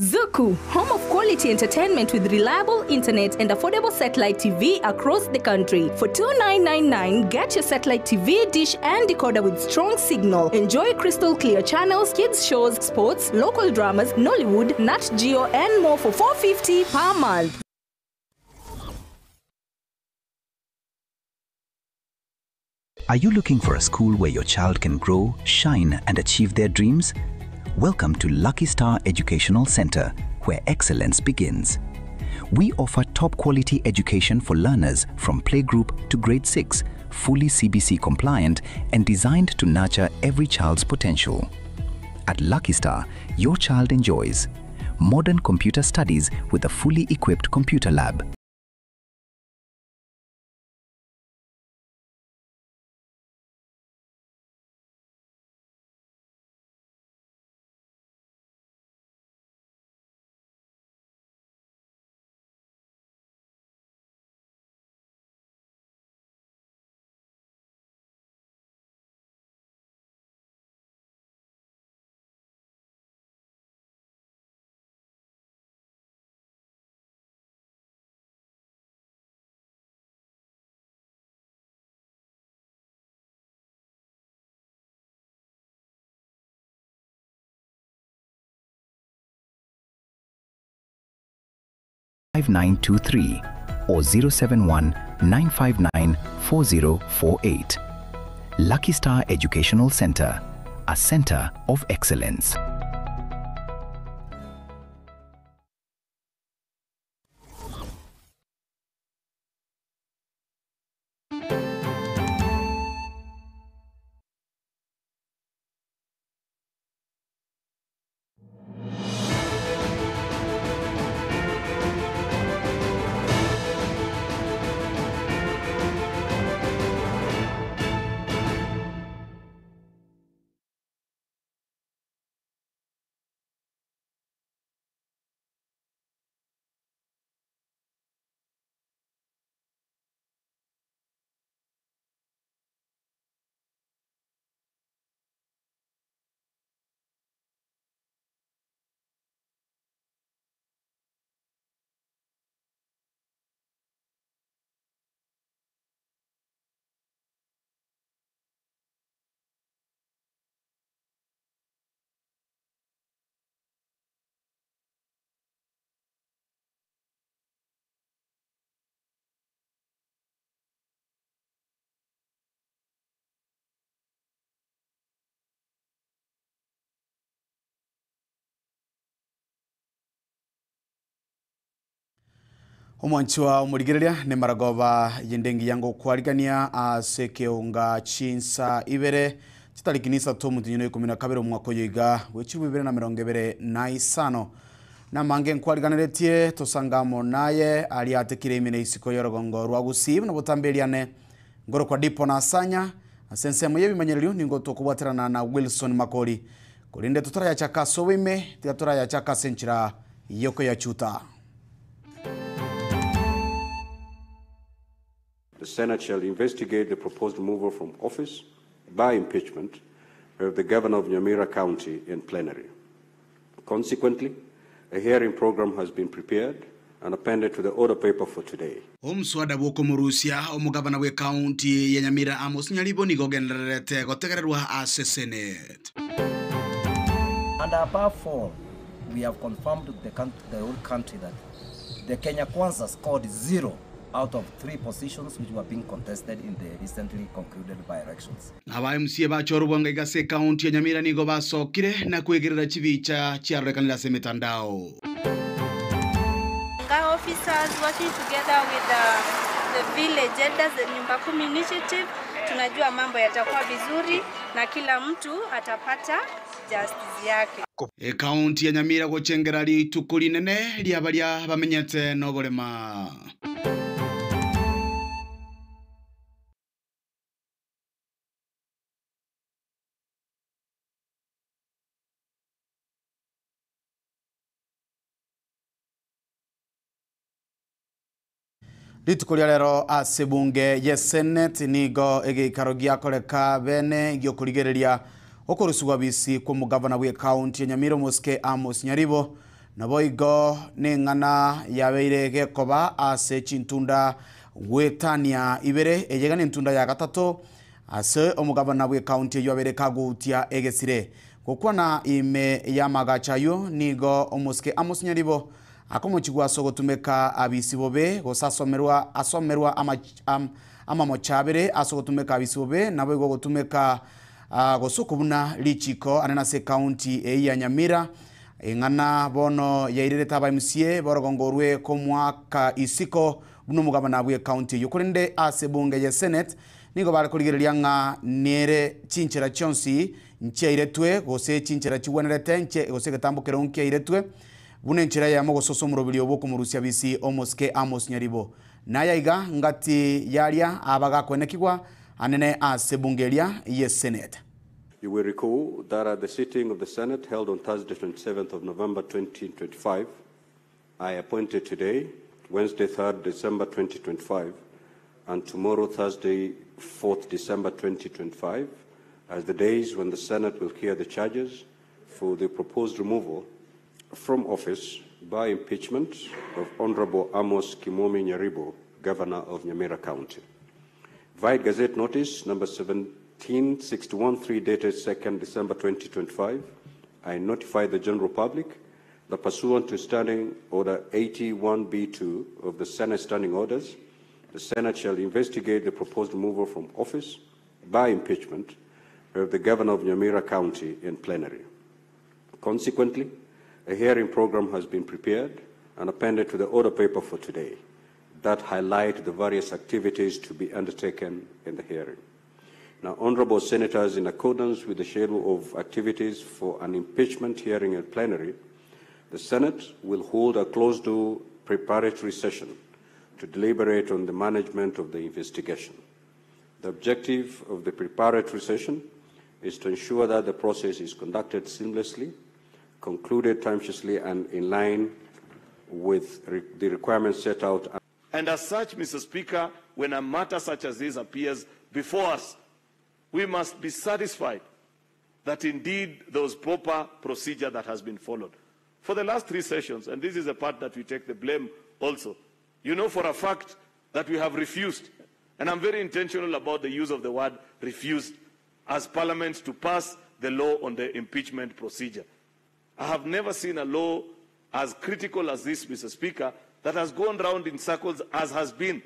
Zuku, home of quality entertainment with reliable internet and affordable satellite TV across the country. For 2999, get your satellite TV, dish and decoder with strong signal. Enjoy crystal clear channels, kids shows, sports, local dramas, Nollywood, Nat Geo and more for 450 per month. Are you looking for a school where your child can grow, shine, and achieve their dreams? Welcome to Lucky Star Educational Center, where excellence begins. We offer top quality education for learners from playgroup to grade 6, fully CBC compliant and designed to nurture every child's potential. At Lucky Star, your child enjoys modern computer studies with a fully equipped computer lab. 5923 or 071 959 4048. Lucky Star Educational Center, a center of excellence. Omwanchwa omorigereria nemaragoba yende engiya ngokwarigania ase ekeonga chinsa ibere chitariki na isato omotienyi na ikomi na kabere omwaka oyo iga bwe chilifu ibere na merongo ebere na isano. Namange nkwariganeretie tosange amo naye aria atekire ime na isiko y'orogongo rwa Gusii buna botamberiane ngorokwa Dipo na Asanya ase ensemo y'ebimanyererio nigo tokobwaterana na Wilson Makori korende totarayachaka ase oboime tiga torayachaka ase enchera y'okoyachuta. The Senate shall investigate the proposed removal from office by impeachment of the governor of Nyamira County in plenary. Consequently, a hearing program has been prepared and appended to the order paper for today. Omoswada bw'okomorusia omogabana bw'ecounty ya Nyamira Amos Nyaribo nigo ogendererete gotegererwa ase Senate. And above all, we have confirmed to the, the whole country that the Kenya Kwanza scored 0 out of 3 positions which were being contested in the recently concluded by-elections. Aba MCA bachorwa ngaiga ase ekaunti ya Nyamira nigo basokire na kwegerera chibicha chiarorekanire ase emetandao. Nga officers working together with the village elders, the Nyumba Kumi initiative, tunajua mambo yatakuwa vizuri na kila mtu atapata justice yake. Ekaunti ya Nyamira gochengera rituko rinene ria baria bamenyete noborema. Rituko ria rero ase bunge ye Senate nigo egeikaro giakoreka bene giokorigereria okorusigwa bisi kwa omogavana bwe county ya Nyamira Omosike Amos Nyaribo Naboigo neng'ana yabeire gekoba ase chintunda goetania ibere, eye iga nentunda ya gatato ase omogabana bw'ekaunti eyio abeire kagotia egesire. Gokwana ime y'amagacho ayio nigo omosike Amos Nyaribo akomochigwa ase ogotumeka abisi bobe gose asomerwa asomerwa amamocho abere ase ogotumeka abisi bobe naboigo ogotumeka gose okobuna richiko anene ase ekaunti eyio ya Nyamira. Eng'ana bono yairerete aba MCA b'orogongo orwe komwaka isiko buna omogabana bw'ecounty eyio. Korende ase ebunge ye Senate nigo bare korigereria ng'a nere chinchera chionsi nchiairetwe gose chinchera chigwenerete nche gose egetambo kerongo nkiairetwe buna enchera eyemo gose ase omoroberio bw'okomorusia bisi omosike Amos Nyaribo. Naya iga ngati yaria abagakoenekigwa anene ase ebunge eria ye Senate. You will recall that at the sitting of the Senate held on Thursday, 27th of November 2025, I appointed today, Wednesday, 3rd December 2025, and tomorrow, Thursday, 4th December 2025, as the days when the Senate will hear the charges for the proposed removal from office by impeachment of Honorable Amos Kimomi Nyaribo, Governor of Nyamira County. Vide Gazette Notice number 17613 dated 2nd December 2025, I notify the general public that pursuant to Standing Order 81B2 of the Senate Standing Orders, the Senate shall investigate the proposed removal from office by impeachment of the Governor of Nyamira County in plenary. Consequently, a hearing program has been prepared and appended to the order paper for today that highlight the various activities to be undertaken in the hearing. Now, honorable senators, in accordance with the schedule of activities for an impeachment hearing in plenary, the Senate will hold a closed-door preparatory session to deliberate on the management of the investigation. The objective of the preparatory session is to ensure that the process is conducted seamlessly, concluded timeously, and in line with the requirements set out. And as such, Mr. Speaker, when a matter such as this appears before us, we must be satisfied that indeed there was proper procedure that has been followed. For the last three sessions, and this is a part that we take the blame also, you know for a fact that we have refused, and I'm very intentional about the use of the word refused, as Parliament to pass the law on the impeachment procedure. I have never seen a law as critical as this, Mr. Speaker, that has gone round in circles as has been.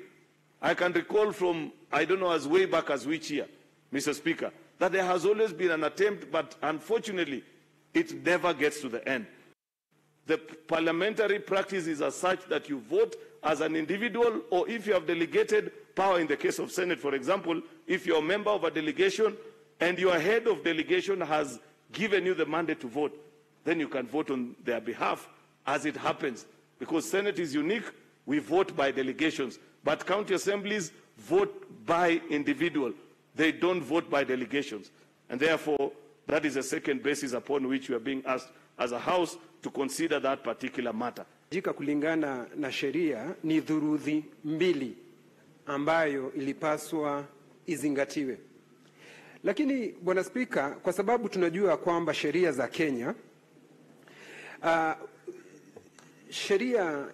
I can recall from, I don't know, as way back as which year, Mr. Speaker, that there has always been an attempt, but unfortunately, it never gets to the end. The parliamentary practice is as such that you vote as an individual, or if you have delegated power in the case of Senate, for example, if you're a member of a delegation and your head of delegation has given you the mandate to vote, then you can vote on their behalf as it happens. Because Senate is unique, we vote by delegations. But county assemblies vote by individual. They don't vote by delegations. And therefore, that is a second basis upon which we are being asked as a House to consider that particular matter. Jika kulingana na sheria ni dhuruthi mbili ambayo ilipaswa izingatiwe. Lakini Bwana Spika, kwa sababu tunajua kwamba sheria za Kenya, sheria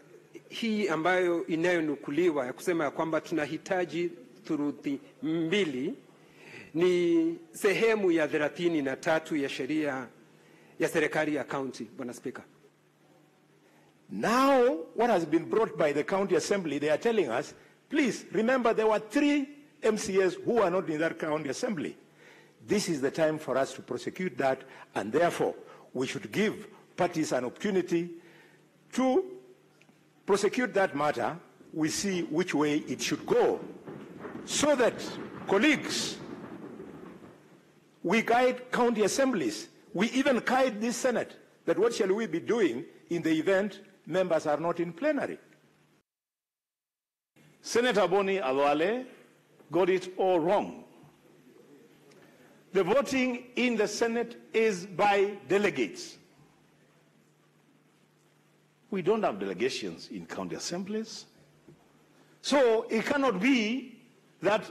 hii ambayo inayonukuliwa ya kusema ya kwamba tunahitaji thuruthi mbili ni sehemu ya 33 ya sheria ya serikali ya county, Bwana Spika. Now, what has been brought by the county assembly, they are telling us, please remember there were 3 MCAs who are not in that county assembly. This is the time for us to prosecute that, and therefore we should give parties an opportunity to prosecute that matter. We see which way it should go, so that, colleagues, we guide county assemblies. We even guide this Senate that what shall we be doing in the event members are not in plenary. Senator Boni Khalwale got it all wrong. The voting in the Senate is by delegates. We don't have delegations in county assemblies. So it cannot be that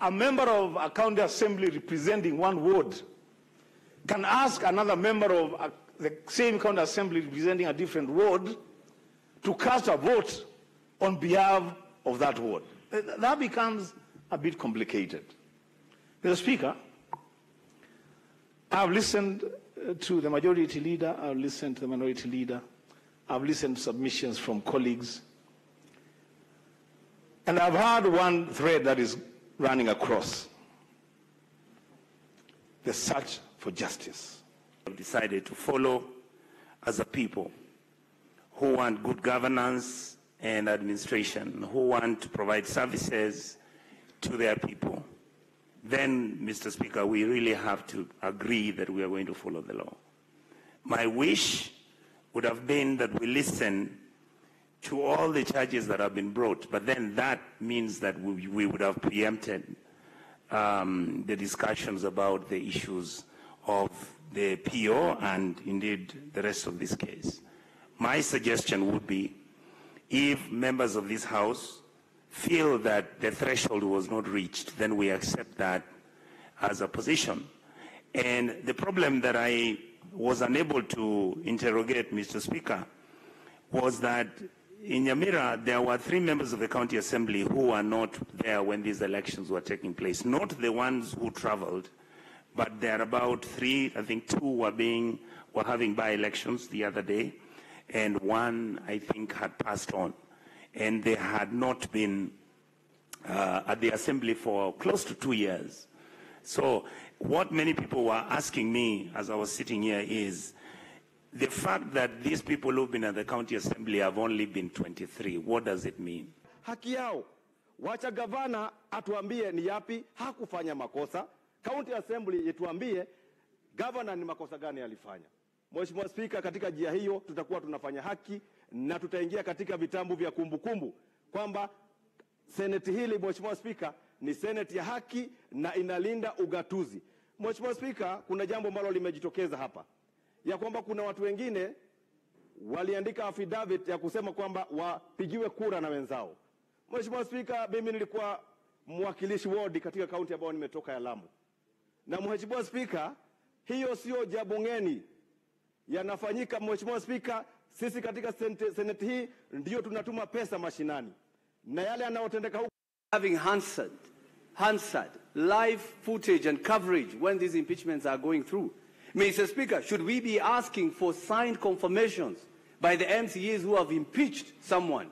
a member of a county assembly representing one ward can ask another member of the same county assembly representing a different ward to cast a vote on behalf of that ward. That becomes a bit complicated. Mr. Speaker, I've listened to the majority leader, I've listened to the minority leader, I've listened to submissions from colleagues, and I've heard one thread that is running across the search for justice. Have decided to follow as a people who want good governance and administration, who want to provide services to their people, then, Mr. Speaker, we really have to agree that we are going to follow the law. My wish would have been that we listen to all the charges that have been brought, but then that means that we, we would have preempted um, the discussions about the issues of the PO and indeed the rest of this case. My suggestion would be if members of this House feel that the threshold was not reached, then we accept that as a position. And the problem that I was unable to interrogate, Mr. Speaker, was that in Nyamira, there were three members of the county assembly who were not there when these elections were taking place. Not the ones who traveled, but there are about three, I think two were being, were having by-elections the other day, and one, I think, had passed on. And they had not been uh, at the assembly for close to two years. So what many people were asking me as I was sitting here is, the fact that these people who've been at the county assembly have only been 23, what does it mean? Haki yao. Wacha gavana atuambie ni yapi hakufanya makosa. County Assembly ituambie gavana ni makosa gani alifanya. Mheshimiwa Spika, katika njia hiyo tutakuwa tunafanya haki na tutaingia katika vitabu vya kumbukumbu kwamba seneti hili Mheshimiwa Spika ni seneti ya haki na inalinda ugatuzi. Mheshimiwa Spika, kuna jambo ambalo limejitokeza hapa ya kwamba kuna watu wengine waliandika affidavit ya kusema kwamba wapigiwe kura na wenzao. Mheshimiwa Spika, mimi nilikuwa mwakilishi wodi katika kaunti ambayo nimetoka ya Lamu, na Mheshimiwa Spika, hiyo sio jambo ngeni, yanafanyika. Mheshimiwa Spika, sisi katika seneti hii ndio tunatuma pesa mashinani na yale yanayotendeka huko Having Hansard, Hansard, live footage and coverage when these impeachments are going through. Mr. Speaker, should we be asking for signed confirmations by the MCAs who have impeached someone?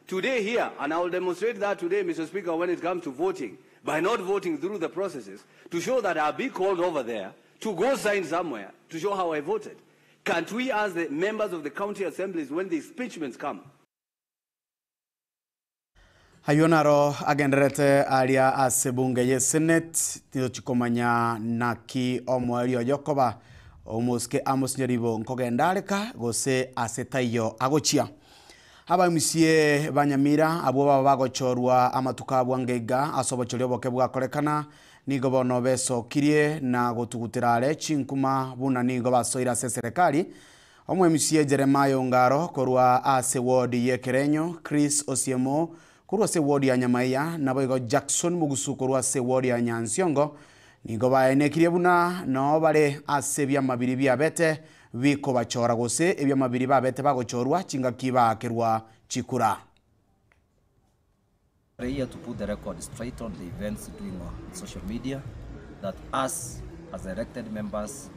Today here, and I will demonstrate that today, Mr. Speaker, when it comes to voting, by not voting through the processes, to show that I'll be called over there to go sign somewhere to show how I voted. Can't we ask the members of the county assemblies when the impeachments come? Ayio naro agendererete aria ase bunge ye Senate, titochi komanya naki omoerio oyo okoba omosike Amos Nyaribo nkogenda areka gose ase taiyo agochia. Abamusie ba Nyamira abwo baba bagochorwa amatuko abwo angeiga ase obochori oboke bwakorekana nigo bono besokirie na gotugutera are chinkuma buna nigo basoire ase eserekari. Omwemusie Jeremiah Ongaro korwa ase ward ye Kerenyo, Chris Osiemo korwa ase ward ya Nyamaiya, naboigo Jackson Mugusu korwa ase ward ya Nyansiongo nigo baenekirie buna noo bare ase ebiama biria biabete bikobachora gose ebiama biria babete bagochorwa chingaki baakerwa chikura. Here to put the record straight on the events doing on social media, that us as elected members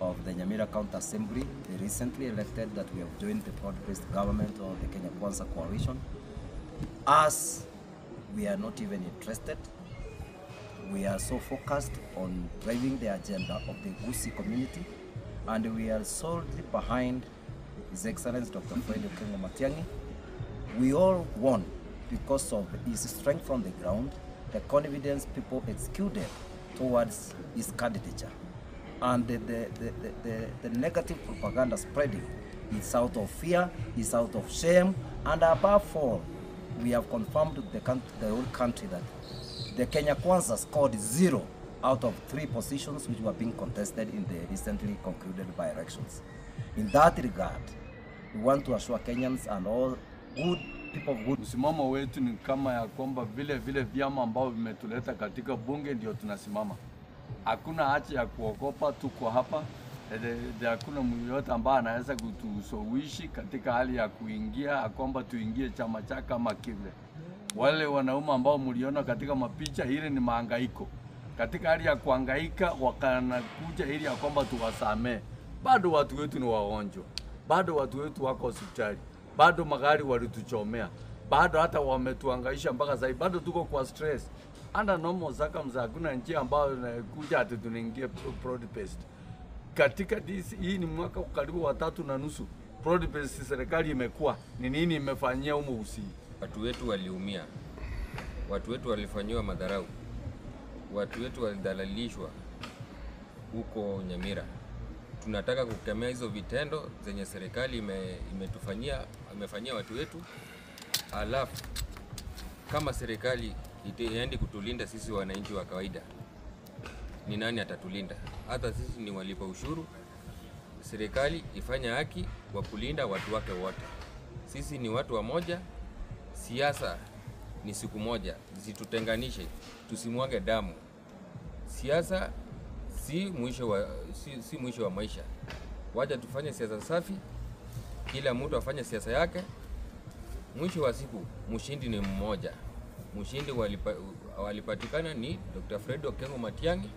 of the Nyamira County Assembly, the recently elected, that we have joined the broad-based government or the Kenya Kwanza coalition, us, we are not even interested. We are so focused on driving the agenda of the Gusii community, and we are solely behind His Excellency Dr. Fred Okengo Matiang'i. We all won because of his strength on the ground, the confidence people exuded towards his candidature, and the, the, the, the, the, the negative propaganda spreading is out of fear, is out of shame, and above all, we have confirmed to the, the whole country that the Kenya Kwanza scored 0 out of 3 positions which were being contested in the recently concluded by-elections. In that regard, we want to assure Kenyans and all good people of good. Msimamo wetu ni kama ya kwamba vile vile vyama ambavyo vimetuleta katika bunge ndio tunasimama. Hakuna haja ya kuogopa, tuko hapa. Hakuna mtu yoyote ambaye anaweza kutushawishi katika hali ya kuingia ya kwamba tuingie chama chake kama kile. Wale wanaume ambao mliona katika mapicha, ile ni mahangaiko. Katika hali ya kuhangaika, wakanakuja ili ya kwamba tuwasamee. Bado watu wetu ni wagonjwa, bado watu wetu wako hospitali, bado magari walituchomea, bado hata wametuhangaisha mpaka sasa, bado tuko kwa stress. Under normal circumstances, hakuna njia ambayo inakuja ati tunaingia broad based katika this, hii ni mwaka karibu wa tatu na nusu broad based serikali imekuwa ni nini imefanyia humu Kisii? Watu wetu waliumia, watu wetu walifanyiwa madharau, watu wetu walidhalalishwa huko Nyamira. Tunataka kukemea hizo vitendo zenye serikali ime, imetufanyia imefanyia watu wetu, alafu kama serikali iendi kutulinda sisi wananchi wa kawaida, ni nani atatulinda? Hata sisi ni walipa ushuru. Serikali ifanye haki kwa kulinda watu wake wote. Sisi ni watu wa moja. Siasa ni siku moja, zitutenganishe, tusimwage damu. Siasa si mwisho wa, si, si mwisho wa maisha. Wacha tufanye siasa safi, kila mtu afanye siasa yake. Mwisho wa siku mshindi ni mmoja. Mshindi walipa, walipatikana ni Dr. Fred Okengo Matiang'i,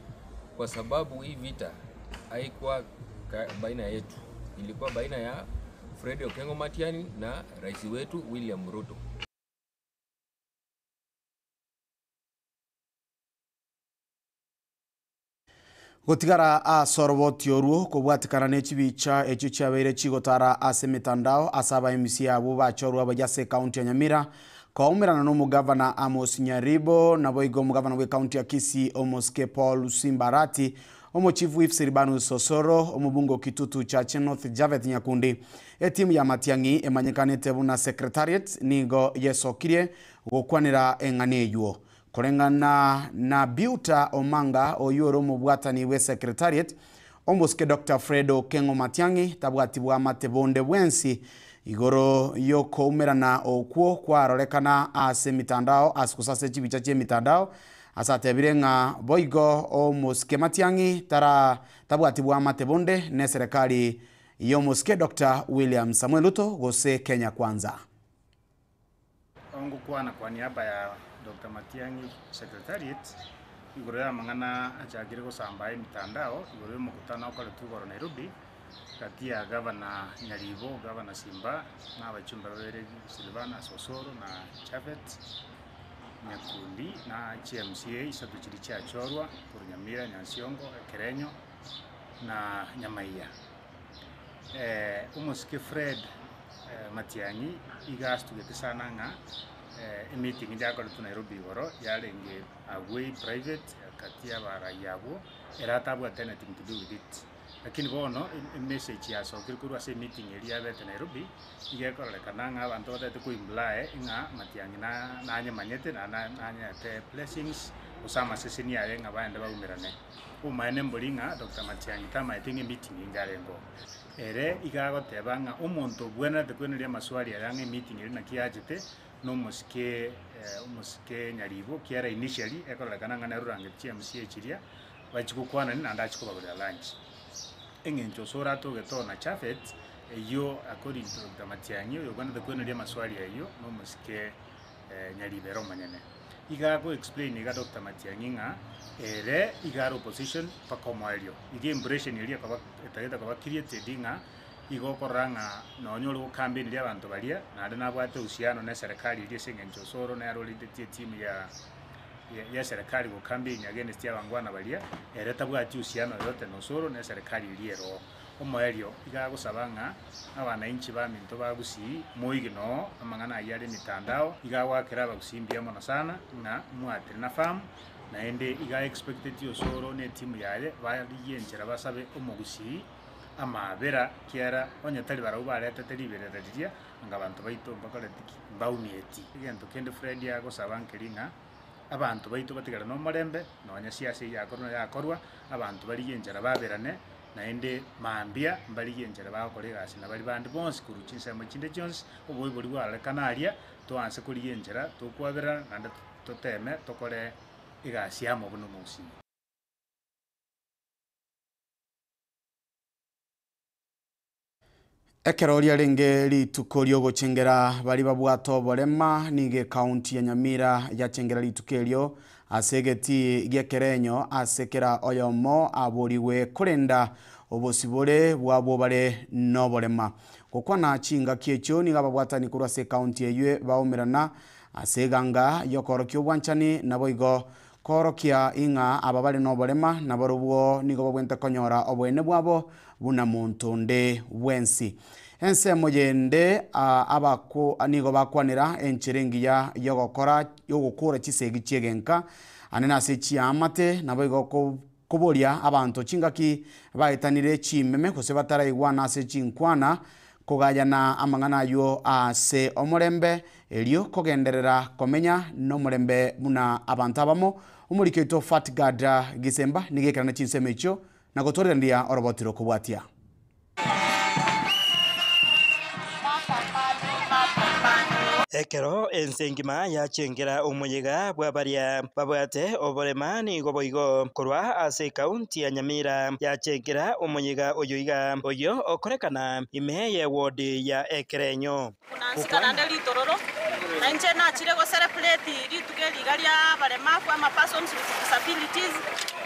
kwa sababu hii vita haikuwa baina yetu, ilikuwa baina ya Fred Okengo Matiang'i na rais wetu William Ruto. Gotigara ase oroboti orwo kobwatikana na echibicha echio chiabeire chigotara ase emitandao ase aba MC abwo bachorwa abaria ase ekaunti ya Nyamira koumerana na omogavana Amos Nyaribo nabo igo omogavana bwa ekaunti ya Kisii Omosike Paul Simbarati omochifu Yves Silvanus Osoro omobunge o Kitutu Chache North Javeth Nyakundi etimu ya Matiang'i emanyekanete buna Secretariat nigo yesokirie gokwanera eng'ana eywo Koreng'ana na Beauter Omanga, oyio ore omobwatani bwe Secretariat, Omosike Doctor Fred Okengo Matiang'i tabwati bwamate bonde bwensi igoro y'okoumerana okwo kwarorekana ase emitandao ase gose ase chibicha chi'emitandao ase atebire ng'a boigo Omosike Matiang'i tara tabwati bwamate bonde neserekari y'Omosike Doctor William Samoei Ruto gose Kenya Kwanza. Ongokwana kwa niaba ya Doctor Matiang'i Secretariat igoro y'amang'ana achakire gosamba emitandao igoro y'omokutano okoretwe igoro Nairobi gati ya Gavana Nyaribo, Gavana Simba na abachumba babere Silvanus Osoro na Japhet Nyakundi na chi MCA isato chiria chiachorwa korwa Nyamira, Nyansiongo, Ekerenyo na Nyamaiya. Omosike Fred Matiang'i iga astugete sana ng'a emeeting yakoretwe Nairobi igoro yarenge agwo private kati y'abarai abwo ere atabwate anything to do with it. Lakini bono emessage yasokire korwa ase emeeting eria yabete Nairobi iga ekororekana ng'a abanto batagete ko imply ng'a Matiang'i nanyemanyete naende nanyete blessings gose amaseseni aye ng'a baende baumerane. Obomaene mbori ng'a Doctor Matiang'i tamaete ng'a emeeting eye yarenge oo. Ere iga agoteba ng'a omonto obwenerete koeneria amaswali aya ng'a emeeting eria naki yachete, nomosike omosike Nyaribo, kiara initially ekororekana ng'a nere orangeti chi MCA chiria, bachie gokwanani naende achie kobagorera lunch. Eng'encho ase oratogete oo na Japhet, eyio according to Doctor Matiang'i oyobwenerete koeneria amaswali ayio, nomosike Nyaribo ere omonyene. Iga ako explain iga Doctor Matiang'i ng'a ere iga are opposition mpaka omoerio. Iga impression eria ekoba etagete koba created ng'a igo okorora ng'a nonye ore gocampaigneria abanto baria naende nabwate uhusiano na eserekari eria ase eng'encho Osoro nere orindetie etimu ya ya eserekari gocampaign against abangwana baria, ere tabwati uhusiano yoyote na Osoro na eserekari eria ere oo. Omoerio iga agosaba ng'a abanainchi baminto ba Gusii moige noo amang'ana ayio are emitandao, iga agoakera abagusii mbuya mono sana ng'a mwatire na farm, naende iga expecteti Osoro ne etimu yaye barigie enchera basabe omogusii amaabera kiera onye tari barabwo baretete riberera riria anga abanto baito mbakoreti ki? Mbaumieti. Egento kende Fred agosaba nkeri ng'a abanto baito batigare nomorembe nonya siasa eyio yakorwa yakorwa, abanto barigie enchera baberane Naende mambia mbarigie enchera bagokora egasi na baria bande bonsi korwa chinsemo chinde chionsi, oboibori bwarorekana aria, toanse korigia enchera tokwaberana naende toteme tokore egasi amo buna omogusii. Ekero riarenge rituko riogochengera baria babwate oborema, nigo ekaunti ya Nyamira yachengera rituko erio ase egetii gi'ekerenyo ase kera oyomo aborigwe korenda obosibore bw'abwo bare noborema. Gokwana chingaki echio nigo ababwatani korwa ase ekaunti eyio baumerana ase eganga y'okoorokia obwanchani naboigo Koorokia ing'a aba bare noborema nabarobwo nigo babwenerete konyora oboene bwabo buna monto onde bwensi. Ensemo yende abako nigo bakwanera enchera engiya y'ogokora y'ogokora chisegi chi'egenka ande nase chiaamate, naboigo koboria abanto chingaki baetanire chimeme gose bataraigwana ase chinkwana, Kogayana amang'ana ayio ase omorembe, erio kogenderera komenya nomorembe buna abanto abamo. Omoriki oito Fatgard Gisemba nigo ekerana chinsemo echio na gotwarerandia oroboti rokobwatia. Ekero ense engima yachengera omoyega bw'abaria babwate oborema nigo boigo korwa ase ekaunti ya Nyamira yachengera omoyega oyo iga, oyio okorekana ime y'ewodi ya Ekerenyo. Buna naende ritororo, na inche nachire go celebrate rituko eri iga ria abaremafu ama persons with disabilities,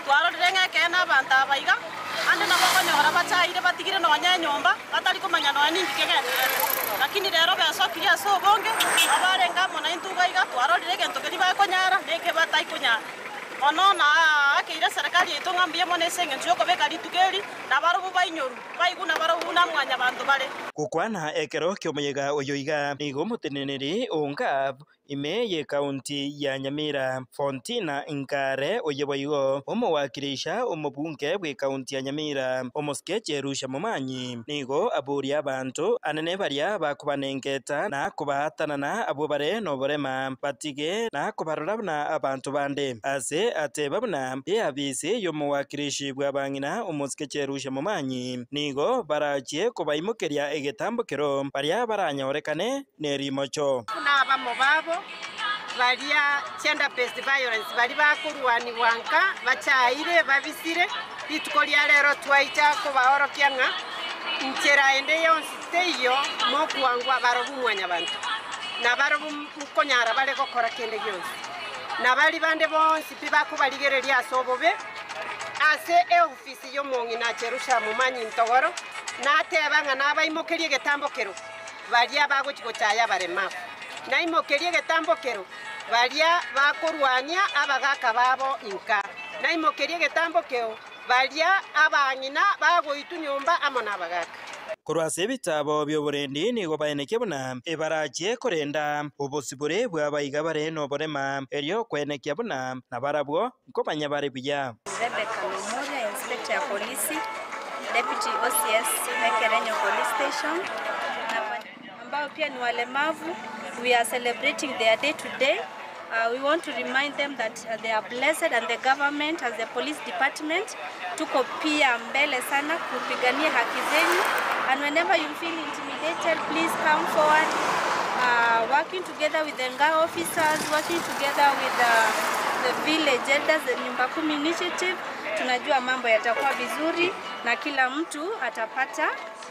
twarorire ng'a ekeene abanto aba iga, ande nabo okonyora bachaire batigire nonya enyomba, batari komanya nonya ninki kegendererete. Lakini rero besokirie ase obonge, abarenge amo naintwe iga iga, twarorire egento keria bakonyara na eke bataikonyara. Bono naakeire eserekari yaito ng'a mbuya mono ase engencho y'okobeka rituko eri, na barobwo bainyorwe, baigwe nabarobwo buna mwanyabanto bare. Gokwana ekero ki'omoyega oyo iga, nigo omoteneneri o Ngav ime y'Ekaunti ya Nyamira, Fontina Nkare, oye boigo omowakilisha omobunge bw'Ekaunti ya Nyamira, Omosike Jerusha Momanyi, nigo aboria abanto anene baria bakobanengeta na kobaatanana abwo bare noborema, batige na kobarora buna abanto bande. Ase ateba buna eabisi y'omowakilishi bw'abang'ina Omosike Jerusha Momanyi, nigo barachie kobaimokeria egetambokero baria baranyorekane nerimocho. Buna abamo babo baria gender based violence baria bakorwanigwa nka bachaire babisire, rituko ria rero twaicha kobaorokia ng'a nchera ende yonsi teiyo mokwangwa barobwo mwanyabanto, na barobwo nkonyara bare gokora kende gionsi, na baria bande bonsi pi bakobarigereria ase obobe ase eofisi y'omong'ina Jerusha momanyi ntogoro, nateba ng'a nabaimokerie egetambokero. Baria bagochia gochaya abaremafu, naimokerie egetambokero baria bakorwania abagaaka babo inka, naimokerie egetambokeo baria abang'ina bagoitwa nyomba amo nabagaaka. Korwa ase ebitaabo bi'oborendi nigo baenekia buna ebarachie korenda obosibore bw'abaiga bare noborema, erio koenekia buna nabarabwo nkomanya bare buya. Rebecca Lomuria, Inspector ya Polisi, Deputy OCS Ekerenyo Police Station, ambao pia ni walemavu. We are celebrating their day today. Uh, we want to remind them that uh, they are blessed and the government as the police department tuko pia mbele sana kupigania haki zenyu and whenever you feel intimidated please come forward uh, working together with the NGA officers working together with the, the village elders the Nyumba Kumi initiative tunajua mambo yatakuwa vizuri na kila mtu atapata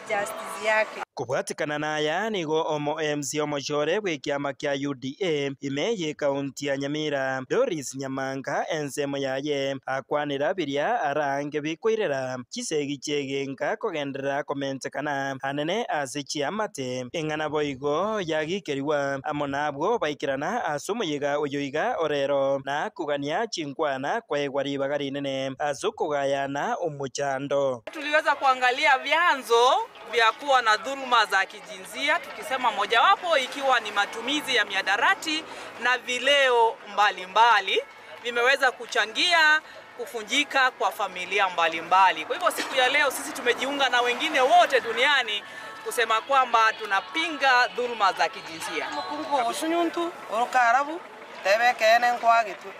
justice yake. Kobwatekana naya nigo omo MC omochore bw'ekiama kia UDA ime y'ekaunti ya Nyamira, Doris Nyamanga ensemo yaye akwanera biria arange bikoirera chisegi chi'egenka kogenderera komentekana anene ase chiamate. Eng'ana boigo yagikerigwa amo nabwo baikerana ase omoyega oyo iga orero, na kogania chinkwana kwaegwa ribaga rinene ase okogayana omochando. Tuliweza kuangalia vyanzo vya kuwa na dhuluma za kijinsia, tukisema mojawapo ikiwa ni matumizi ya miadarati na vileo mbalimbali vimeweza kuchangia kufunjika kwa familia mbalimbali. Kwa hivyo siku ya leo sisi tumejiunga na wengine wote duniani kusema kwamba tunapinga dhuluma za kijinsia. Omokungu ogosunyuntu oroka arabu, teba ekeene nkwagetwe.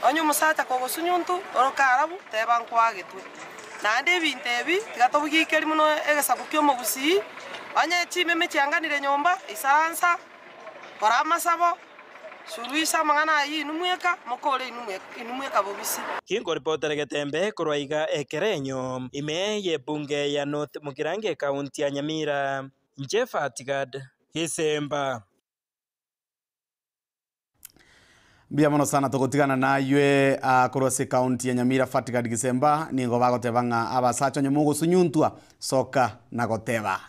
Onye omosacha kogosunyuntu oroka arabu, teba nkwagetwe. Naende ebinto ebi tiga tobigikeri mono egesaku ki'omogusii, onye chimeme chianganire nyomba, isaransa, kora amasabo, suruisa amang'ana ayio inwe mweka, mokore inwe mweka bobisi. Kinkoripotera Getembe korwa iga Ekerenyo, ime y'ebunge ya North Mugirango ekaunti ya Nyamira. Inche Fatigad Gesemba. Mbuya mono sana togotigana naywe ah, korwa ase ekaunti ya Nyamira Fatigad Gisemba nigo bagoteba ng'a abasacha onye mogosunyuntwa soka na goteba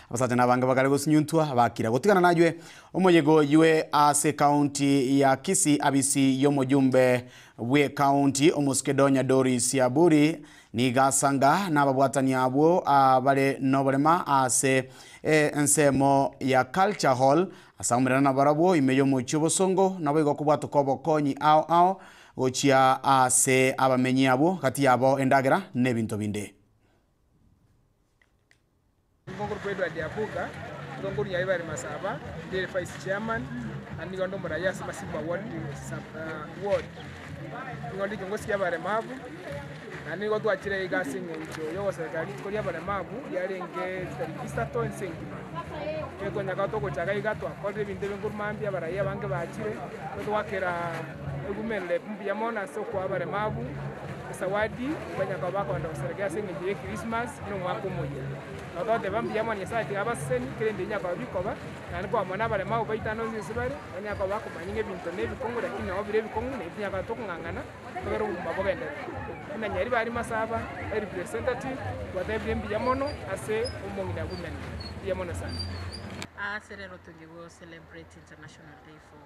abasacha nabange bakare gosunyuntwa bakira gotigana naywe omoyega oywe ase ekaunti ya Kisii abisi y'omojumbe bw'ekaunti omosike Donya Doris Aburi Nigo asanga nababwatani abwo bare noborema ase ensemo ya Culture Hall, ase aomerana nabarabwo ime y'omochie obosongo, naboigo kobwatoka obokonyi ao ao gochia ase abamenyi abwo, gati yabo endagera na ebinto binde. Nigo nkorokwa Edward Abuga, nigo nkorwa Nyaribari Masaba, ndi vice chairman, naende nigo ndi omoraia ase Masimba ward sub ward. Nigo ndi ekiongosi kia abaremavu, naende nigo twachire iga ase eng'encho yogoserekera rituko ria abaremavu riarenge chitariki isato ense engima. Ekero twanyaka togochaka iga twakorire ebinto ebinge korwa mambia abaraia abange bachire, nigo togwakera ewomen rep mbuya mono ase okoa abaremavu esawadi banyaka koba bakogenda goserekea ase eng'encho ye Christmas. na omwaka omoyia. Nabo togoteba mbuya mono Nyasae tiga abaseseni, kera ende inyare koba bikoba, naende kwamona abaremau baito ase ense bare, banyare koba bakomanya ng'a ebinto nebikong'u lakini nabo bire ebikong'u na intwe tonya koba tokong'ang'ana togere obogima bogenderere. Buna Nyaribari Masaba, e representative, twatebire mbuya mono ase omong'ina women. Mbuya mono sana. Ase rero tore go celebrate International Day for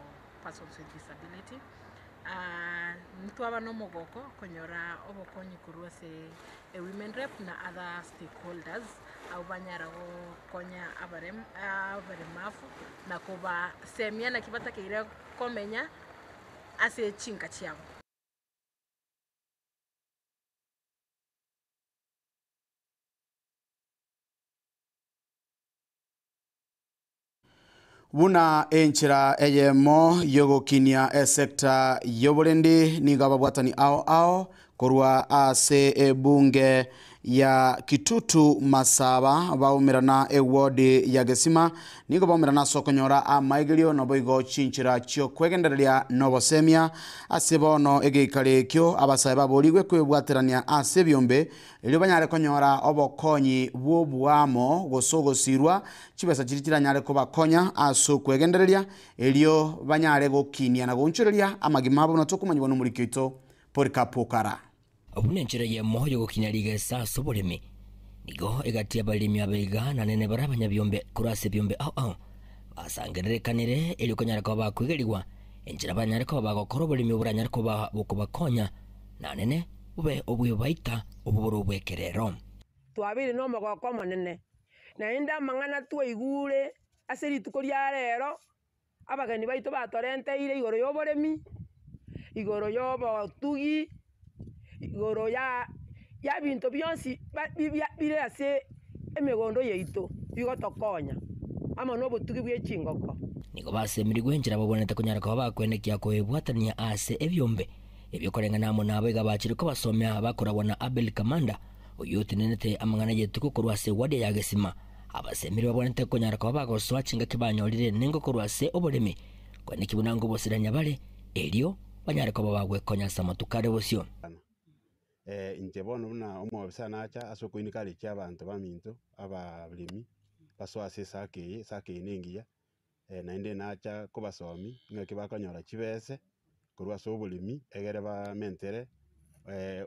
Persons with Disability. Ntwaba nomogoko konyora obokonyi korwa ase ewomen rep na other stakeholders abwo banyara gokonya abaremafu na kobasemia naki batakeire komenya ase chinka chiabo. Buna enchera eyemo y'ogokinia esecta y'oborendi nigo ababwatani ao ao korwa ase ebunge ya Kitutu Masaba baumerana eward ya Gesima nigo baumerana ase okonyora amaigerio naboigo chinchera chiokwegendereria nobosemia ase bono egeikaro ekio abasae baborigwe kwebwaterania ase ebiombe Erio banyare konyora obokonyi bw'oboamo gose ogosirwa, chibesa chiria chiranyare kobakonya ase okwegendereria, erio banyare gokinia na goonchoreria amagima abo buna tokomanyigwa nomoriki oito Polycarp Okara. Buna enchera eyemo y'ogokinia rigesa ase oboremi, nigo egati y'abaremi abaiga na nene bare abanyabiombe korwa ase ebiombe ao ao basangererekanire erio konyara koba bakoigerigwa enchera baranyare koba bagokora oboremi oboranyare koba bokobakonya na nene Bobe obw'ebaita obwo bore obw'ekerero. Twabeire nomogoko omonene, naende amang'ana twaigure ase rituko ria rero, abageni baito batorenteire igoro y'oboremi, igoro y'obotugi, igoro ya ebinto bionsi bire ase emegondo yaito bigotokonya, amo na obotugi bwe chingoko. Nigo basemerigwe enchera babwenerete konyara koba bakwenekia koebwatania ase ebiombe Ebio koreng'ana amo nabo iga bachire kobasomia bakoragwa na Abel Kamanda, oyio otenenete amang'ana y'etuko korwa ase ewadi ya Gesima. Abasemiri babwenerete konyara koba bagosoa chingaki banyorire nengo korwa ase oboremi, koeneki buna ngobosirania bare, erio banyare koba bagwekonya ase amatuko are bosio. Inche bono buna omobisa nacha ase okoencourage abanto baminto, abaremi, basoe ase esako eye, esako eye nengiya. Naende nacha kobasomia ng'aki bakonyora chibese korwa ase oboremi egere bamentere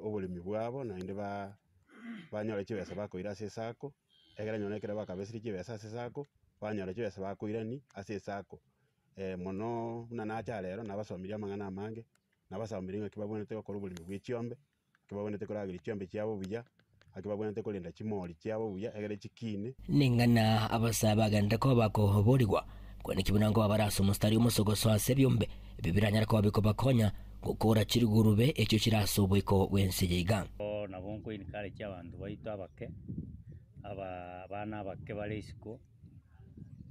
oboremi bwabo naende ba banyore chibesa bakoira ase esacco, egere nonye ekero bakabesire chibesa ase esacco, banyora chibesa bakoirania ase esacco. Mono buna nacha rero nabasomirie amang'ana amange, nabasomirie ng'aki babwenerete gokora oboremi bwa echiombe. Aki babwenerete korageria chiombe chiabo buya, aki babwenerete korenda chimori chiabo buya, egere chikine. Ning'ana abasae bagenderere koba bakoborigwa, kweneki buna nkoba bare ase omositari omosogoso ase ebiombe ebio biranyare koba bikobakonya gokora chirugurube echio chire ase oboiko bw'ense eye iga. Nabo nko encourage abanto baito abake, aba abana abake bare isiko,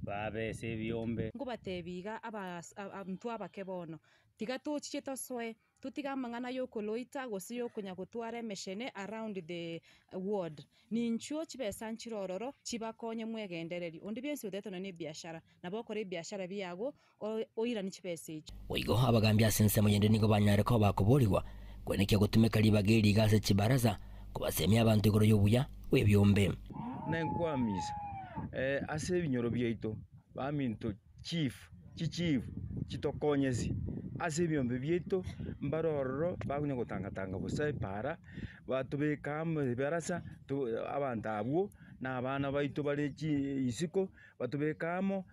babe ase ebiombe. Nkobatebia iga abas intwe abake bono, tiga tochiche tosoe Totige amang'ana y'okoloita gose y'okonya-gotwara emechene around the ward. Ninchuo chibesa nchire ororo chibakonye mwegendereri. Onde bwensi otagete nonya nebiashara, nabo okore ebiashara biago oiranie chibesa echio. Boigo abagambi ase ensemo yende nigo banyare koba bakoborigwa kwenekia gotumeka ribaga eri iga ase chibaraza kobasemia abanto igoro y'obuya bw'ebiombe. Nenkwamisa. Ase ebinyoro biaito, baminto chief, chichief chitokonyesi ase ebiombe biaito, mbare ororo bakonya gotangatanga bosa epaara, batobeka amo ebarasa, to abanto abwo na abana baito bare chi isiko, batobeke amo,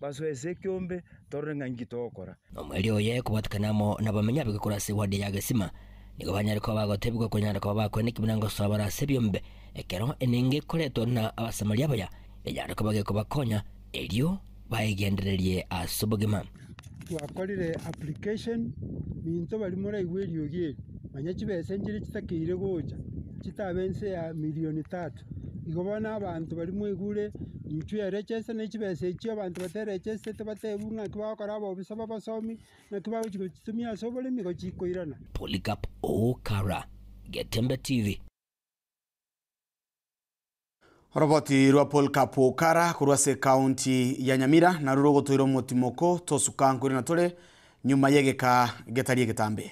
basoe ase ekeombe, torore ng'a inki togokora. Omoerio oye kobwatekana amo nabamenyi ab'egekuro ase ewadi ya Gesima, nigo banyare koba bagotebigwa konyara koba bakoeneki buna ngosoa bare ase ebiombe, ekero enengo ekoretwa na Abasamaria abaya, enyare koba gekobakonya, erio baegendererie ase obogima. Twakorire application, minto baria moraigwe eriogi eri, manya chibesa nchire chitakeire gocha, chitabe inse ya milioni tatu. Igo bono abanto baria mwaigure, intwe erechese ne chibesa echio abanto baterechesete batebiwe ng'aki bagokora abobisa babasomi, ng'aki bagochi gochitumia ase oboremi igo chikoirana. Polycarp Okara, Getembe TV. Oroboti rwa Polycarp Okara korwa ase ekaunti ya Nyamira narwo rogotoira omotimoko tosuka nkore na tore nyuma y'egeka getari egetambe.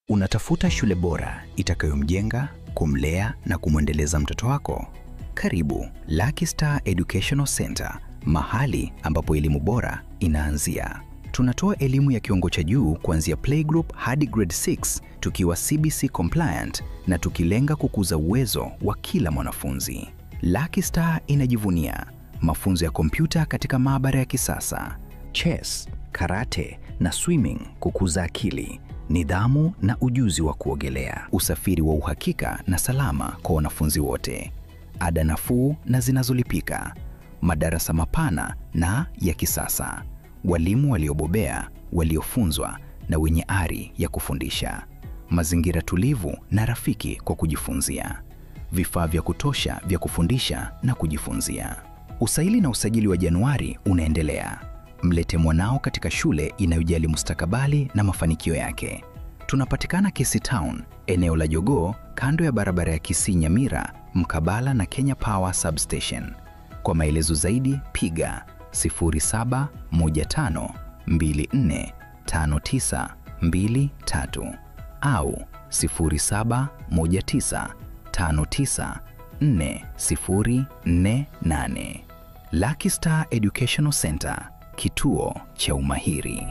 Unatafuta shule bora itakayomjenga, kumlea na kumwendeleza mtoto wako? Karibu Lucky Star Educational Center, mahali ambapo elimu bora inaanzia. Tunatoa elimu ya kiwango cha juu kuanzia playgroup hadi grade 6 tukiwa CBC compliant na tukilenga kukuza uwezo wa kila mwanafunzi. Lucky Star inajivunia mafunzo ya kompyuta katika maabara ya kisasa, chess, karate na swimming kukuza akili, nidhamu na ujuzi wa kuogelea, usafiri wa uhakika na salama kwa wanafunzi wote, ada nafuu na zinazolipika, madarasa mapana na ya kisasa, walimu waliobobea, waliofunzwa na wenye ari ya kufundisha, mazingira tulivu na rafiki kwa kujifunzia, vifaa vya kutosha vya kufundisha na kujifunzia. Usaili na usajili wa Januari unaendelea. Mlete mwanao katika shule inayojali mustakabali na mafanikio yake. Tunapatikana Kisii Town, eneo la Jogoo, kando ya barabara ya Kisii Nyamira, mkabala na Kenya Power Substation. Kwa maelezo zaidi piga 0715245923 au 0719594048. Lucky Star Educational Center, kituo cha umahiri.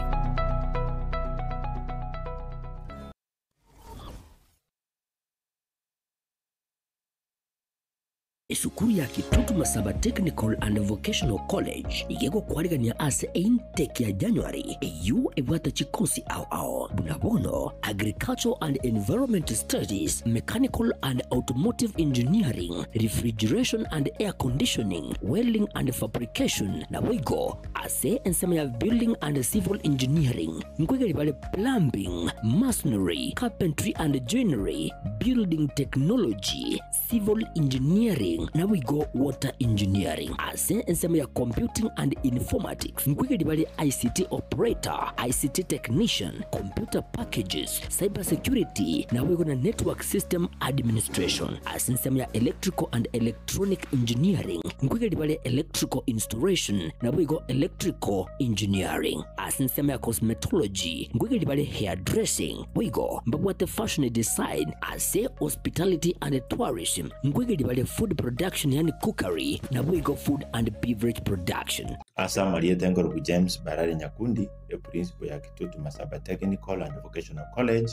Esukuru ya Kitutu Masaba Technical and Vocational College iga egokwarigania ase eintake ya January eyio ebwate chikosi ao ao buna bono Agricultural and Environment Studies, Mechanical and Automotive Engineering, Refrigeration and Air Conditioning, Welding and Fabrication naboigo ase ensemo ya Building and Civil Engineering nkoigeri bare Plumbing, Masonry, Carpentry and Joinery, Building Technology, Civil Engineering naboigo Water Engineering. Ase ensemo ya Computing and Informatics nkoigeri bare ICT Operator, ICT Technician, Computer Packages, Cyber Security naboigo na Network System Administration. Ase ensemo ya Electrical and Electronic Engineering nkoigeri bare Electrical Installation naboigo Electrical Engineering. Ase ensemo ya Cosmetology nkoigeri bare Hairdressing boigo mbabwate Fashion Design. Ase Hospitality and Tourism nkoigeria bare Food Production yaani Cookery naboigo Food and Beverage Production. Ase amarieta enkorokwa James Barare Nyakundi, eprinciple ya Kitutu Masaba Technical and Vocational College,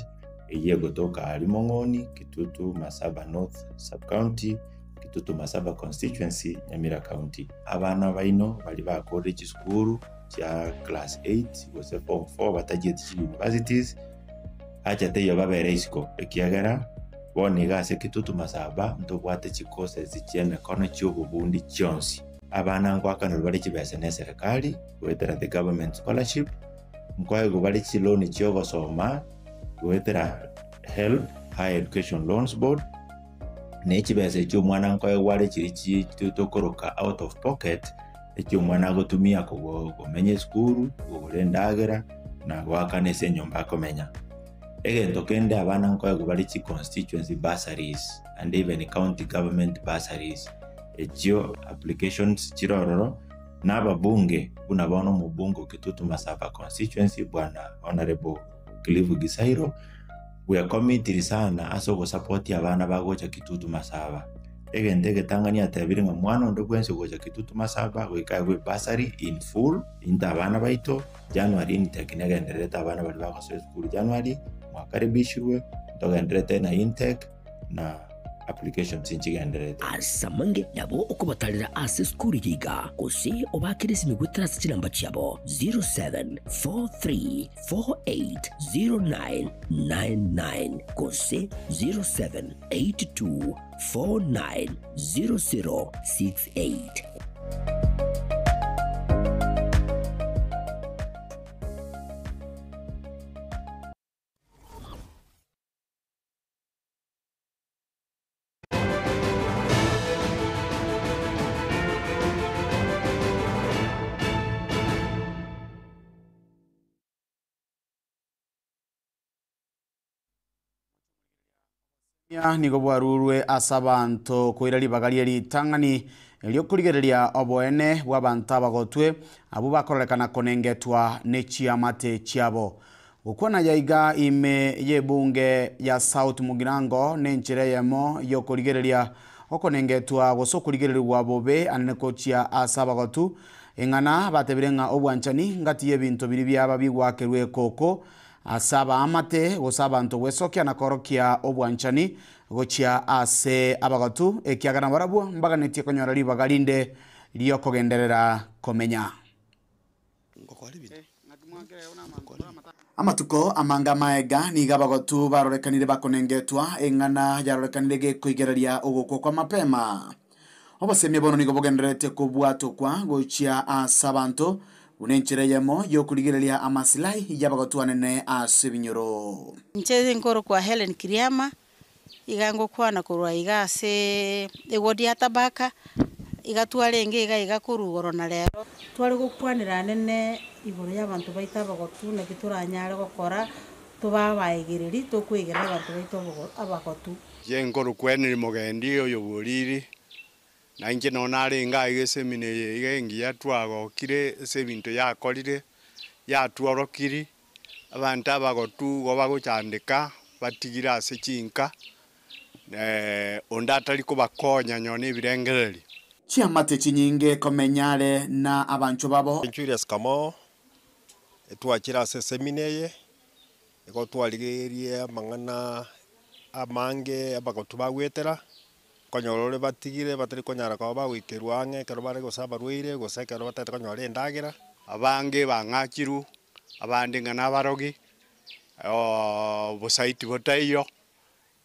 eyio egotoka aria Mong'oni, Kitutu Masaba North Sub-County, Kitutu Masaba Constituency, Nyamira County. Abana baino baria bakorire chisukuru chia class eight gose form four batachieti chi universities, Acha teiyo babere isiko, ekiagera bono iga ase Kitutu Masaba ntobwate chicourses chi'emekono chi'obobundi chionsi. Abana ngoakanerwa bare chibesa neserekari goetera the government scholarship, nkoegwa bare chiloan chi'ogosoma goetera HELB, Higher Education Loans Board, ne chibesa echio omwana nkoegwa are chiria chi tokoroka out of pocket, echio omwana agotumia komenya esukuru, kogora endagera, na goakana ase enyomba akomenya. Egento kende abana nkoegwa bare chi constituency bursaries and even county government bursaries, echio applications chire ororo, Na ababunge buna bono omobunge o Kitutu Masaba Constituency bwana Honourable Cliff Gisairo bwekomitiri sana ase ogosupport abana bagocha Kitutu Masaba. Egento egetang'ani atebire ng'a mwana onde bwensi ogocha Kitutu Masaba goika aegwe ebursary in full into abana baito January intake negendererete abana baria bagosoa esukuru January mwakaribishirwe ntogendererete na intake na applications nchigendererete. Ase amange nabo okobatarera ase esukuru eye iga, gose obaakere esimi goetera ase chinamba chiabo 0743480999 gose 0782490068. Nigo bwarurwe ase abanto koira ribaga rie ritang'ani ri'okorigereria oboene bw'abanto abagotwe, abwo bakororekana konengetwa ne chiamate chiabo. Gokwana yaiga ime y'ebunge ya South Mugirango nenchera eyemo y'okorigereria okonengetwa gose okorigererigwa bobe anene gochia ase abagotu. Eng'ana batebire ng'a obwanchani ngati y'ebinto biria biaba bigwakerwa ekoko Ase abaamate, gose abanto gwesokia na koorokia obwanchani gochia ase abagotu, ekiagera nabarabwo mbaganetie konyora ribaga rinde ri'okogenderera komenya. Amatuko amange amaega nigo abagotu barorekanire bakonengetwa, eng'ana yarorekanire gekoigereria ogokwa kwa mapema. Obosemia bono nigo bogendererete kobwatokwa gochia ase abanto buna enchera eyemo y'okorigereria amasilahi y'abagotu anene ase ebinyoro. Inche nkorokwa Hellen Kiriama, iga ngokwana korwa iga ase eward ya Tabaka, iga twarenge iga iga korwa igoro na rero. Tware gokwanera anene igoro y'abanto baito abagotu naki toranyare gokora tobe abaegereri tokoegerera abanto baito abagotu. Inche nkorokwa Henry Mogendi oyo bw'Oriri, na inche nonye narenge aiga esemina eye iga engiya twagokire ase ebinto yakorire, yatworokiri, abanto abagotu igo bagochandeka batigire ase chinka, onde atari kobakonya nonye na ebirengererio. Chiamate chinyinge komenya are na abanchwa babo. Julius Kamau, Twachire ase esemina eye, Igo twarigererie amang'ana amange abagotu bagwetera, okonyora ore batigire batari konyara koba bagoikerwa ang'e ekero bare gose abarwaire, gose ekero batagete konyora endagera. Abange bang'achirwe, abande ng'a nabarogi, obosaiti botaiyo,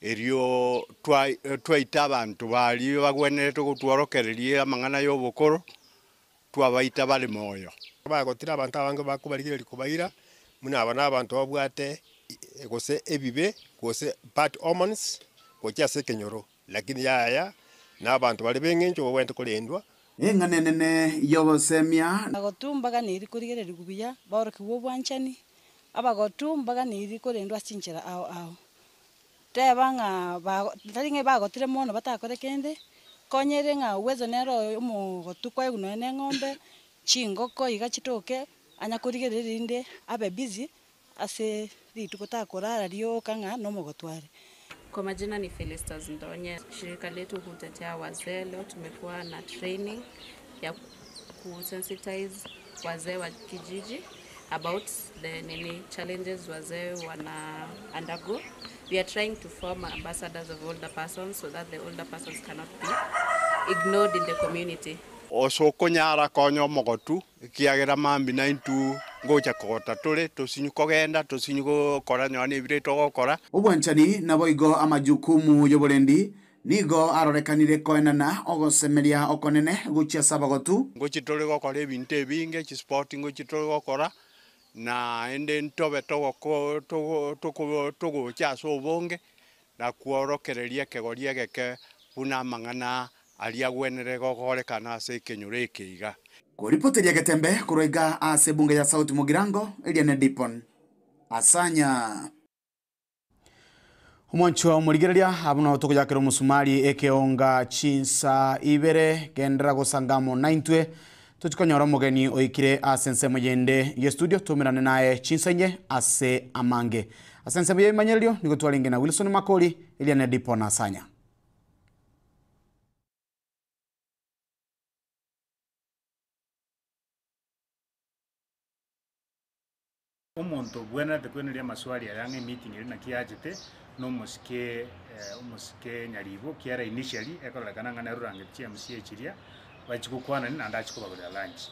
erio twaita abanto baria bagwenerete gotworokereria amang'ana ya obokoro, twabaita bare moyo. Bagotire abanto abange bakobarigereria kobaira, buna aba nabanto babwate gose ebibe, gose bad omens, gochia ase ekenyoro, lakini yaya nabanto bare b'eng'encho babwenerete korendwa. Eng'ana enene y'ogosemia. Abagotu mbaganeirie korigererigwa buya, baorokigwe obwanchani, abagotu mbaganeirie korendwa ase chinchera ao ao. Teba ng'a bago tari ng'a bagotire mono batakore kende, konyere ng'a uwezo nere oyo omogotu kwaigwa nonya na eng'ombe, chingoko iga chitoke, anya korigereria erinde abe busy ase rituko takorara rioka ng'a nomogotu are. Kwa majina ni Felicitas Ndonye. Shirika letu hutetea wazee. Leo tumekuwa na training ya kusensitize wazee wa kijiji about the nini challenges wazee wana undergo. We are trying to form ambassadors of older persons so that the older persons cannot be ignored in the community. Ase okonyara konya omogotu, ekiagera mambia naintwe ngocha kogota tore, tosinyu kogenda, tosinyu gokora nonya nebire togokora. Obwanchani naboigo amajukumu y'oborendi Nigo arorekanire koenana ogosemeria okonene gochia ase abagotu. Ngochia tore gokora ebinto ebinge, chispoti ngochia tore gokora, naende ntobe togocha ase obonge na kworokereria ekegori egeke buna amang'ana aria agwenerete gokorekana ase ekenyoro eke iga. Koripoteria egetembe korwa iga ase ebunge ya South Mugirango, eria ne Dipon Asanya. Omwanchwa omorigereria, abwo nabo togochakera omosumari ekeonga chinsa ibere, genderera gosanga amo naintwe, Tochi konyora omogeni oikire ase ensemo yende y'estudio toumerane naye chinsa inye ase amange. Ase ensemo y'ebimanyererio nigo twarenge na Wilson Makori, eria ne Dipo Nasanya. Omonto obwenerete koeneria amaswali aya ng'a emeeting eria naki yachete, na omosike omosike nyaribo kiara initially ekororekana ng'a nere orangeti chi MCA chiria, bachia gokwanani naende achia kobagorera lunch.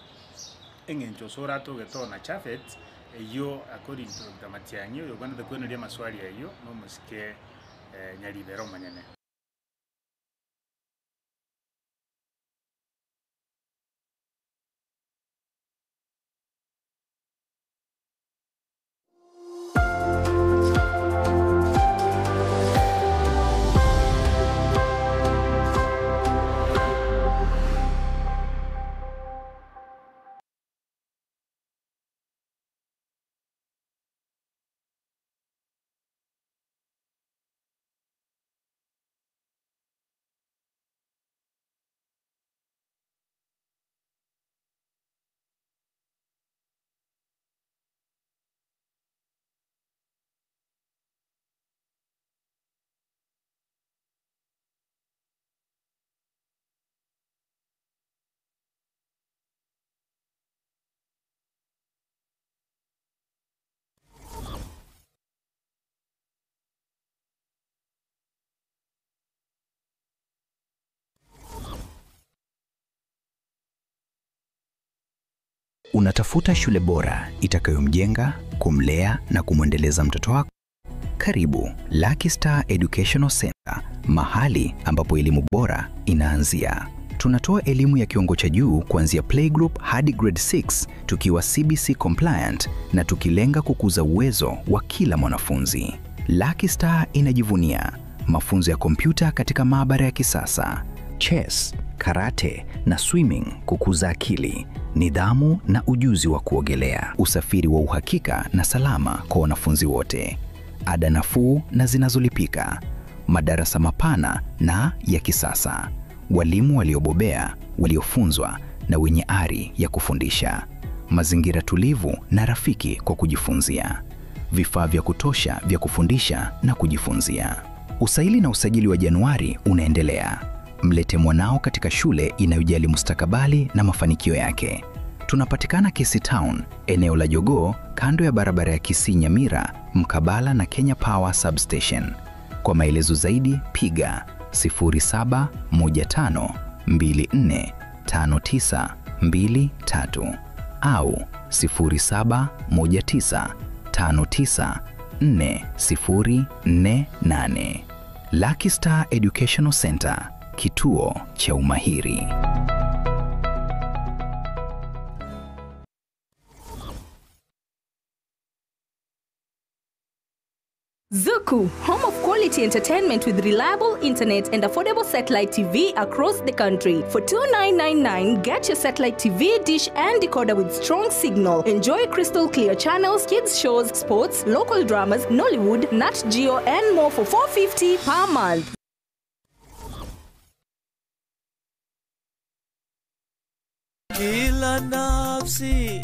Eng'encho ase oratoge to na Japhet, eyio according to Doctor Matiang'i oyo obwenerete koeneria amaswali ayio, na omosike nyaribo ere omonyene. Unatafuta shule bora itakayomjenga, kumlea na kumwendeleza mtoto wako? Karibu Lucky Star Educational Center, mahali ambapo elimu bora inaanzia. Tunatoa elimu ya kiwango cha juu kuanzia playgroup hadi grade 6 tukiwa CBC compliant na tukilenga kukuza uwezo wa kila mwanafunzi. Lucky Star inajivunia mafunzo ya kompyuta katika maabara ya kisasa, chess, karate na swimming kukuza akili, nidhamu na ujuzi wa kuogelea, usafiri wa uhakika na salama kwa wanafunzi wote, ada nafuu na zinazolipika, madarasa mapana na ya kisasa, walimu waliobobea, waliofunzwa na wenye ari ya kufundisha, mazingira tulivu na rafiki kwa kujifunzia, vifaa vya kutosha vya kufundisha na kujifunzia. Usaili na usajili wa Januari unaendelea. Mlete mwanao katika shule inayojali mustakabali na mafanikio yake. Tunapatikana Kisii Town, eneo la Jogoo, kando ya barabara ya Kisii Nyamira, mkabala na Kenya Power Substation. Kwa maelezo zaidi piga 0715245923 au 0719594048. Lucky Star Educational Center, kituo cha umahiri. Zuku, home of quality entertainment with reliable internet and affordable satellite TV across the country. For 2999, get your satellite TV, dish and decoder with strong signal. Enjoy crystal clear channels, kids shows, sports, local dramas, Nollywood, Nat Geo and more for 450 per month. Kila nafsi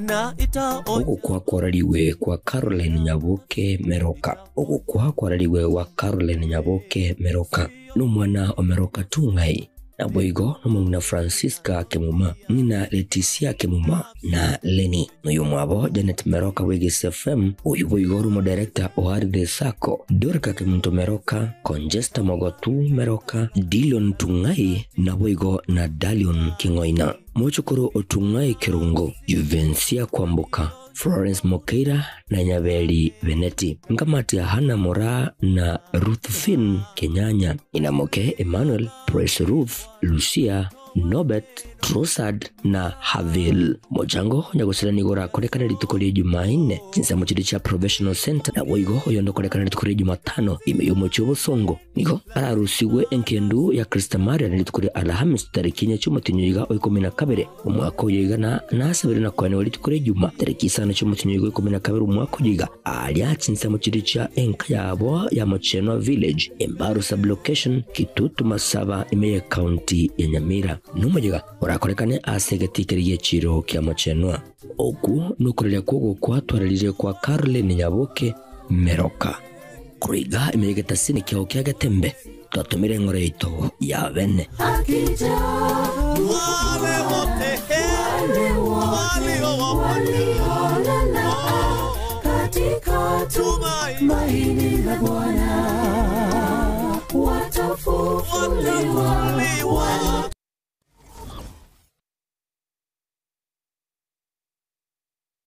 na itaonja Ogokwa kwarariwe kwa Caroline Nyaboke Meroka ogokwa kwarariwe gwa Caroline Nyaboke Meroka n'omwana o Meroka Tung'ai na boigo n'omong'ina Francisca Kemuma ng'ina Leticia Kemuma na Leni noyo mwabo Janet Meroka Wigis FM oyu boigo ori omodirector o Ardhi Sacco Dorika Kemunto Meroka Conjesta Mogotu Meroka Dilion Tung'ai na boigo na Dalion King'oina mochokoro Otung'ai Kirungo Juvencia Kwamboka Florence Mokeira na Nyabeli Beneti nkamati ya Hana Mora na Ruth Finn Kenyanya Inamoke Emmanuel Praise Ruth Lucia Norbert Trosad na Havil mochango nyagosera nigo orakorekana rituko ria Jumanne chinsemo chiri chia Professional Center na boigo oyo ndokorekana rituko ria Jumatano ime y'omochi obosongo nigo ararusigwe enkendu ya Krista Maria na rituko ria Alhamisi tariki inya chi'omotinyo iga o 12 omwaka oyo iga na nasabire na koenewa rituko ria Juma tariki isano chi'omotinyo iga o 12 omwaka oyo iga aria chinsemo chiri chia enka yabo ya Mochenwa Village Embaru sublocation Kitutu Masaba ime ye county ya Nyamira nomoyiga Orakorekane ase egetikeri gi'echiro kia mochenwa. Okwo nokoreria kw'ogokwatwareririe kwa Caroline Nyaboke Meroka. Korwa iga ime y'egetasini kiao kia Getembe twatomire eng'ora yaito ya bene.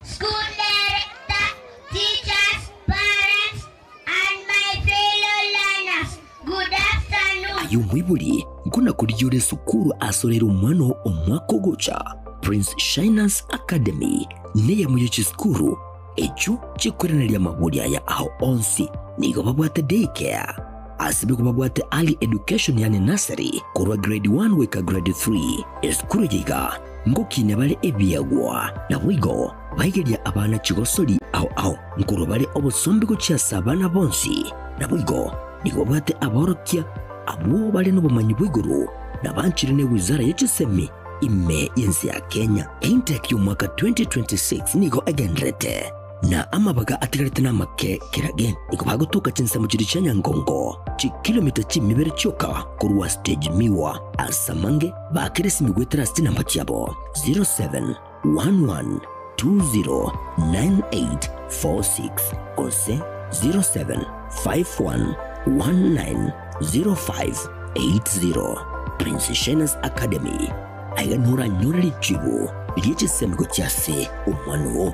School director, teachers, parents, and my fellow learners, good afternoon. Aye omoibori, nkona korigia ore esukuru asoreire omwana oo omwaka ogocha. Prince Shiners Academy neyemo ye chisukuru echio chikoiraneria amabori aya ao onsi. Nigo babwate day care, ase nigo babwate early education yaani nursery korwa grade 1 goika grade 3. Esukuru eye iga ngokinia bare ebiegwa, naboigo baigeria abana chigosori ao ao, nkorwa bare obosombe gochia ase abana bonsi. Naboigo nigo babwate aborokia abwo bare nobomanyi bwa igoro na banchire ne wizara ye chisemi ime y'ense ya Kenya. Intake y'omwaka 2026 nigo egendererete, na amabaga atigarete namake kerage. Nigo bagotoka chinsemo chiria chia Nyangongo, chikilomita chimibere chioka korwa stage Miwa. Ase amange baakere esimi goetera ase chinamba chiabo 0711209846 gose 0751190580. Prince Shiners Academy, aiga noranyore richibu rie chisemi gochia ase omwana oo.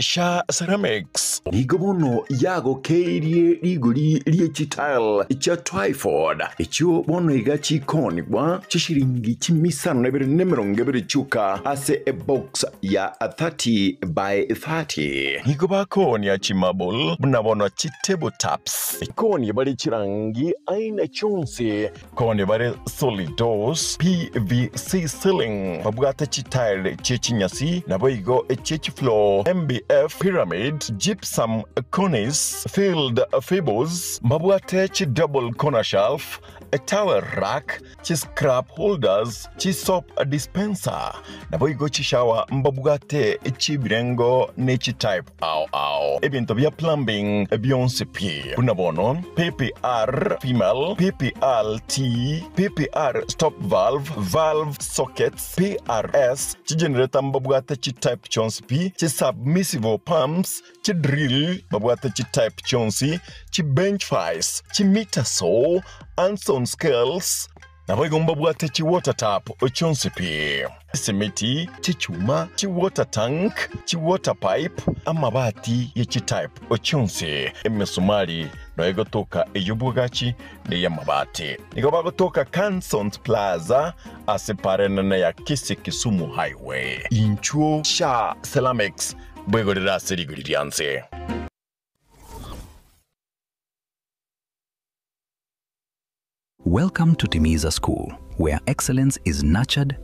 Sha Ceramics nigo bono yagokeirie rigori rie chitile chia Twyford, echio bono iga chikonigwa chishiringi chimisano na ibere na emerongo ebere chioka ase ebox ya 30 by 30. Nigo bakoonia chimarble buna bono chitable tops, koonia bare chirangi aina chionsi, koonia bare solid doors, PVC ceiling, babwate chitile chie chinyasi, naboigo echie chifloor, MBF, pyramid, gypsum, cornice, filled fables, mbabwate chi double corner shelf, a towel rack, chi scrap holders, chi soap dispenser, naboigo chishawa mbabwate chibirengo ne chi type ao ao. Ebinto bia plumbing bionsi pi. Buna bono, PPR female, PPRT, PPR stop valve, valve sockets, PRS, chi generator mbabwate chi type chionsi pi, chi submersible pumps, chi drill babwate chi type chionsi, chi bench vice, chi meter saw, Anson scales, naboigo mbabwate chi water tap chionsi pi, esimiti, chichuma, chi water tank, chi water pipe, amabati ye chi type chionsi, emesumari noegotoka ey'obwagachi na ey'amabati. Nigo bagotoka Cansons Plaza ase parenene ya Kisii Kisumu Highway. Inchuo Sha Ceramics bwegorera ase rigori rianse. Welcome to Timiza School, where excellence is nurtured